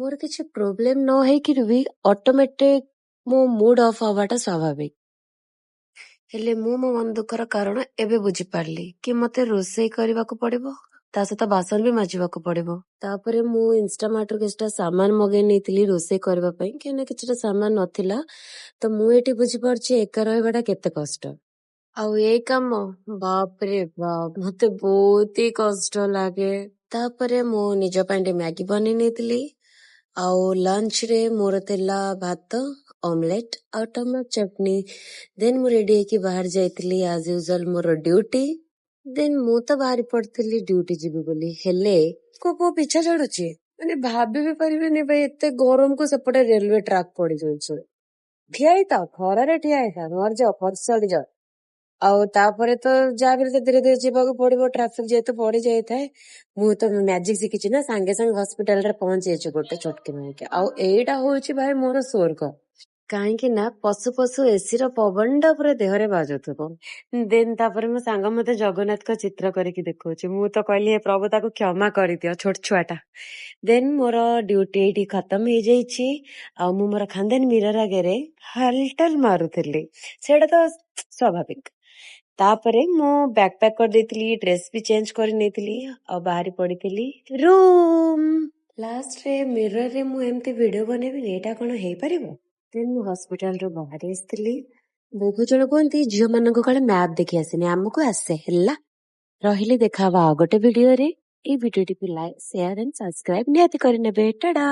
ମୋର କିଛି ପ୍ରୋବ୍ଲେମ ନ ହେଇକିରି ବି ଅଟୋମେଟିକ ମୋ ମୁଡ୍ ଅଫ୍ ହବାଟା ସ୍ୱାଭାବିକ। ହେଲେ ମୁଁ ମୋ ମନ ଦୁଃଖର କାରଣ ଏବେ ବୁଝିପାରିଲି କି ମତେ ରୋଷେଇ କରିବାକୁ ପଡିବ, ତା ସହିତ ବାସନ ବି ମାଜିବାକୁ ପଡିବ। ତାପରେ ମୁଁ ଇନଷ୍ଟାମାର୍ଟରୁ କିଛିଟା ସାମାନ ମଗେଇ ନେଇଥିଲି ରୋଷେଇ କରିବା ପାଇଁ, କାହିଁକିନା କିଛିଟା ସାମାନ ନଥିଲା। ତ ମୁଁ ଏଠି ବୁଝିପାରୁଛି ଏକା ରହିବାଟା କେତେ କଷ୍ଟ। ଆଉ ଏଇ କାମ, ବାପରେ ବାପ, ମତେ ବହୁତ ହି କଷ୍ଟ ଲାଗେ। ତାପରେ ମୁଁ ନିଜ ପାଇଁ ଟିକେ ମ୍ୟାଗି ବନେଇ ନେଇଥିଲି। ଆଉ ଲଞ୍ଚରେ ମୋର ଥିଲା ଭାତ, ଅମଲେଟ ଆଉ ଟମାଟୋ ଚଟନି। ଦେନ୍ ମୁଁ ରେଡି ହେଇକି ବାହାରି ଯାଇଥିଲି ଆଜ୍ ୟୁଜୁଆଲ ମୋର ଡ୍ୟୁଟି। ଦେନ୍ ମୁଁ ତ ବାହାରି ପଡିଥିଲି ଡ୍ୟୁଟି ଯିବି ବୋଲି, ହେଲେ କୋଉ ପୁଅ ପିଛା ଛାଡୁଛି, ମାନେ ଭାବି ବି ପାରିବେନି ଭାଇ, ଏତେ ଗରମକୁ ସେପଟେ ରେଲୱେ ଟ୍ରାକ୍ ପଡିଯାଇଛି। ଠିଆ ହେଇଥାଅ, ଖରାରେ ଠିଆ ହେଇଥାଅ, ମରିଯାଅ, ସଢିଯାଅ। ଆଉ ତାପରେ ତ ଯାହା ବି ହେଲେ ଧୀରେ ଧୀରେ ଯିବାକୁ ପଡିବ, ଟ୍ରାଫିକ ଯେହେତୁ ବଢି ଯାଇଥାଏ। ମୁଁ ତ ମ୍ୟାଜିକ ଶିଖିଛି ନା, ସାଙ୍ଗେ ସାଙ୍ଗେ ହସ୍ପିଟାଲରେ ପହଞ୍ଚି ଯାଇଛି ଗୋଟେ ଚଟକି ମାରିକି। ଆଉ ଏଇଟା ହଉଛି ଭାଇ ମୋର ସ୍ୱର୍ଗ, କାହିଁକି ନା ପଶୁ ପଶୁ ଏସି ର ପବନଟା ପୁରା ଦେହରେ ବାଜୁଥିବ। ଦେନ୍ ତାପରେ ମୋ ସାଙ୍ଗ ମତେ ଜଗନ୍ନାଥଙ୍କ ଚିତ୍ର କରିକି ଦେଖଉଛି। ମୁଁ ତ କହିଲି, ହେ ପ୍ରଭୁ, ତାକୁ କ୍ଷମା କରିଦିଅ, ଛୋଟ ଛୁଆଟା। ଦେନ୍ ମୋର ଡ୍ୟୁଟି ଏଇଠି ଖତମ ହେଇଯାଇଛି ଆଉ ମୁଁ ମୋର ଖାନଦାନ ମିରର ଆଗରେ ହଲଟଲ ମାରୁଥିଲି, ସେଇଟା ତ ସ୍ୱାଭାବିକ। ତାପରେ ମୁଁ ବ୍ୟାଗ୍ ପ୍ୟାକ୍ କରିଦେଇଥିଲି, ଡ୍ରେସ୍ ବି ଚେଞ୍ଜ କରି ନେଇଥିଲି ଆଉ ବାହାରି ପଡିଥିଲି ରୁମ୍। ଲାଷ୍ଟରେ ମିରରରେ ମୁଁ ଏମିତି ଭିଡିଓ ବନେଇବିନି, ଏଇଟା କଣ ହେଇପାରିବ? ଦେନ୍ ମୁଁ ହସ୍ପିଟାଲରୁ ବାହାରି ଆସିଥିଲି। ବହୁତ ଜଣ କୁହନ୍ତି ଝିଅମାନଙ୍କୁ କାଳେ ମ୍ୟାପ୍ ଦେଖି ଆସେନି। ଆମକୁ ଆସେ। ହେଲା, ରହିଲି, ଦେଖା ହବା ଆଉ ଗୋଟେ ଭିଡିଓରେ। ଏଇ ଭିଡିଓଟିକୁ ଲାଇକ୍, ସେୟାର ଆଣ୍ଡ ସବସ୍କ୍ରାଇବ ନିହାତି କରିନେବେ। ଟାଡା।